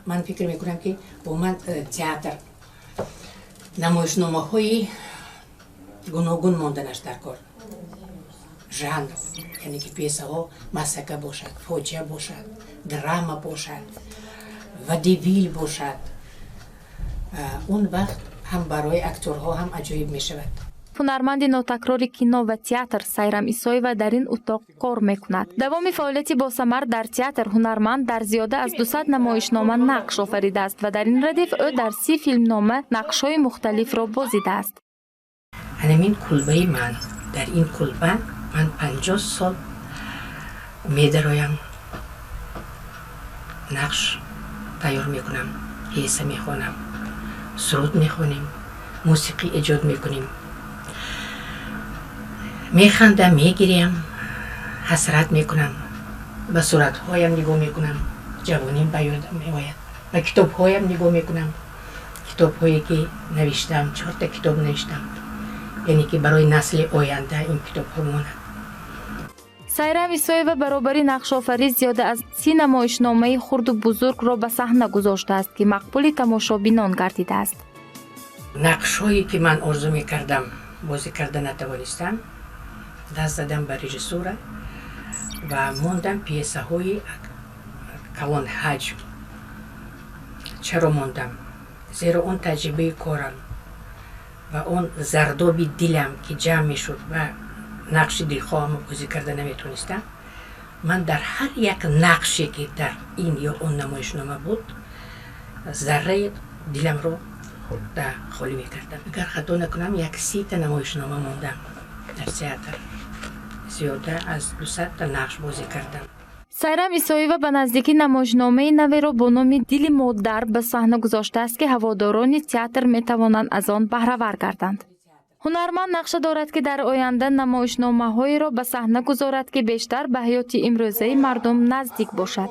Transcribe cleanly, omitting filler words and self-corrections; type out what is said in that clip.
Ман фикр мекунам, ки умуман театр намоишномаҳои гуногун монданаш дар кор, жанр, яъне ки пьесаҳо мазҳака бошад, фоҷиа бошад, драма бошад, водевил бошад, он вақт ҳам барои актёрҳо ҳам аҷоиб мешавад. Ҳунарманди нотакрори кино ва театр Сайрам Исоева дар ин утоқ кор мекунад. Давоми фаъолияти босамар дар театр ҳунарманд дар зиёда аз 200 намоишнома нақш офаридааст ва дар ин радиф ӯ дар 30 филмнома нақшҳои мухталифро бозидааст. Ҳамин кулбаи ман, дар ин кулба ман 50 сол медароям, нақш тайёр мекунам, пьеса мехонам, суруд мехонем, мусиқӣ эҷод мекунем, механдам, мегирям, ҳасрат мекунам, ба суратҳоям нигоҳ мекунам, ҷавоним ба ёдам меояд, ба китобҳоям нигоҳ мекунам, китобҳое ки навиштам, чорта китоб навиштам, яъне ки барои насли оянда ин китобҳо монад. Сайрам Исоева баробари нақшофарӣ зиёда аз 30 намоишномаи хурду бузургро ба саҳна гузоштааст, ки мақбули тамошобинон гардидааст. Нақшҳое ки ман орзу мекардам, бозӣ карда натавонистам, даст задам ба режиссура ва мондам пьесаҳои калонҳаҷм. Чаро мондам? Зеро он таҷрибаи корам ва он зардоби дилам, ки ҷамъ мешуд ва нақши дилхоҳамро бозӣ карда наметонистам, ман дар ҳар як нақше, ки дар ин ё он намоишнома буд, зарраи диламро холӣ мекардам. Агар хато накунам, як 30-та намоишнома мондам дар театр, зиёда аз 200-та нақш бозӣ кардам. Сайрам Исоева ба наздикӣ намоишномаи наверо бо номи «Дили модар» ба саҳна гузоштааст, ки ҳаводорони театр метавонанд аз он баҳравар гарданд. Ҳунарманд нақша дорад, ки дар оянда намоишномаҳоеро ба саҳна гузорад, ки бештар ба ҳаёти имрӯзаи мардум наздик бошад.